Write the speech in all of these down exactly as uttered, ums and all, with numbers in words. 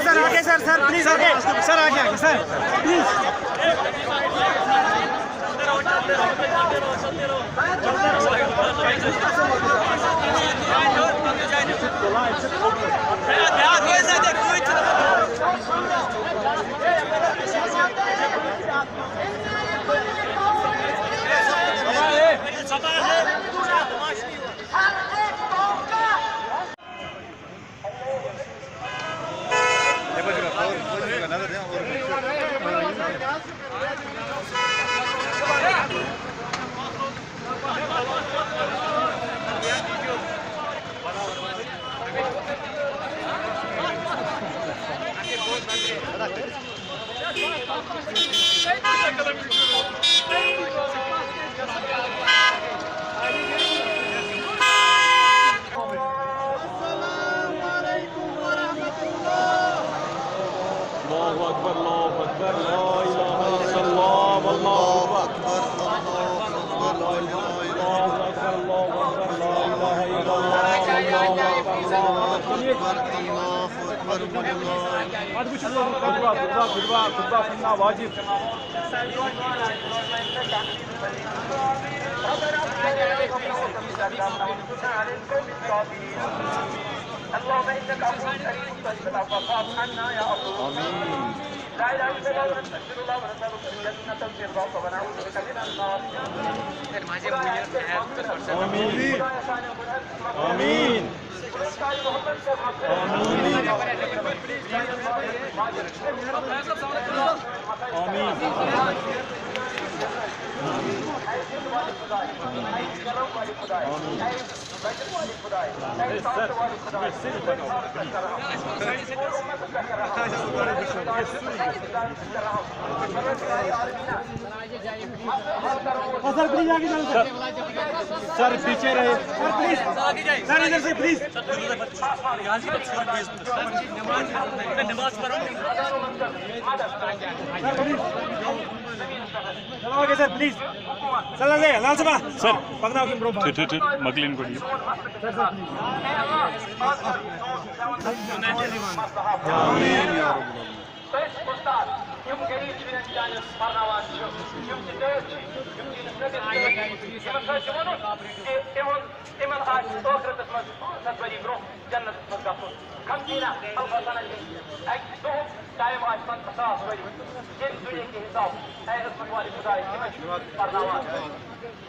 سر، آگے، سر، سر، پلیز آگے، سر، آگے، آگے، سر، پلیز۔ الله أكبر، الله أكبر، لا إله إلا الله، والله أكبر، الله أكبر، لا إله إلا الله، الله أكبر، الله أكبر، لا إله إلا الله، الله أكبر، الله أكبر، الله أكبر، الله أكبر. اللهم انك عفو كريم تحب العفو فاعف عنا يا عفو. آمين. لا اله الا الله، نستغفر الله ونسالك الجنه والفردوس ونعوذ بك من النار. آمين. آمين. سر، پیچھے رہے۔ سر، پلیز۔ سر، ادھر سے پلیز۔ Sir, please. چلو، آگے سر، پلیز۔ چلو، لال صٲبا۔ سر۔ پکناو کِنۍ برٛونٛہہ پہن۔ ٹھیٖک، ٹھیٖک، ٹھیٖک۔ مۄکلِن گۄڈٕ یہِ۔ سر، سر، پلیز۔ آمین یا رب العالمین۔ تٔتھۍ اُستاد، یِم غریٖب شُرٮ۪ن چانٮ۪ن پرناوان چھِ، یِم تہِ ٹٲٹھۍ چھِ، یِم چٲنِس نبِیَس ٹٲٹھۍ چھِ، یِمن سۭتۍ چھِ وَنُن کہِ تِہُنٛد، تِمن آسہِ ٲخرتس منٛز پانٛژھ ہتھ ؤری برٛونٛہہ جنتس منٛز گژھُن۔ خمسیٖنہ الف سنہ، اَکہِ دۄہُک ٹایم آسہِ پنٛژاہ ساس ؤری، ییٚمہِ دُنیا کہِ حساب۔ اے عصمت والہِ خداے، تِمن چھِ پرناوان۔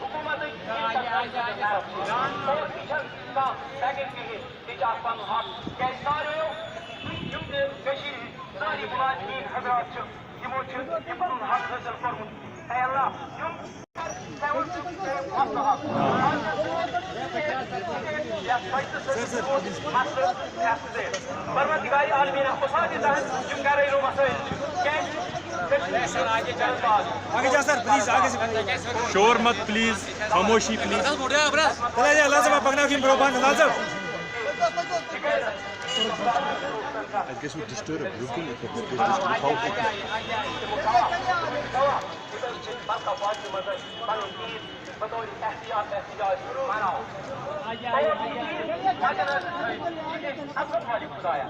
حکوٗمتٕکۍ یِم تقاضہٕ چھِ، اور تہِ چھَنہٕ کانٛہہ بیٚکِنگ کِہیٖنۍ۔ یہِ چھُ اکھ پنُن حق۔ کیازِ ساروِیو، یِم تہِ کٔشیٖرِ ہٕنٛدۍ سٲری مُلازمیٖن حضرات چھِ، یِمو چھُ یہِ پنُن حق حٲصِل کوٚرمُت۔ اے اللہ، یِم پروردگار عالمیٖن، اُستاد تُہنٛد یِم گھریلو مسٲیِل چھِ۔ کیازِ؟ آگے جا سر، پلیز، آگے سے۔ شور مت، پلیز، خاموشی، پلیز۔ چلا جا، لازم پکناو کِنۍ برٛونٛہہ پہن، لازم۔ اَتہِ گژھِ نہٕ ڈِسٹٲرٕب، بِلکُل نہٕ کینٛہہ، اَتہِ گژھِ ڈِسٹٲرٕب، تھاوُکھ أتی۔ خدایا،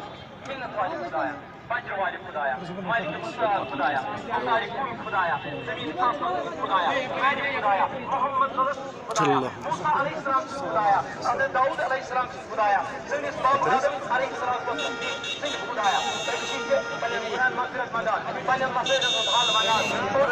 منت والہِ خدایا، بجر والہِ خدایا، مالک مُختار خدایا، مختار کُل خدایا، زمین آسمان خدایا، مالک خدایا، محمد رسول خدایا، موسیٰ علیہ السلام سُنٛد خدایا، حضرت داؤد علیہ السلام سُنٛد خدایا، سٲنِس بابا آدم علیہ السلام سُنٛد خدایا، تٔمۍ چھِ یہِ پننٮ۪ن گُناہن مغفرت منٛگان، پننٮ۪ن مسٲیلن ہُنٛد حل منٛگان، اور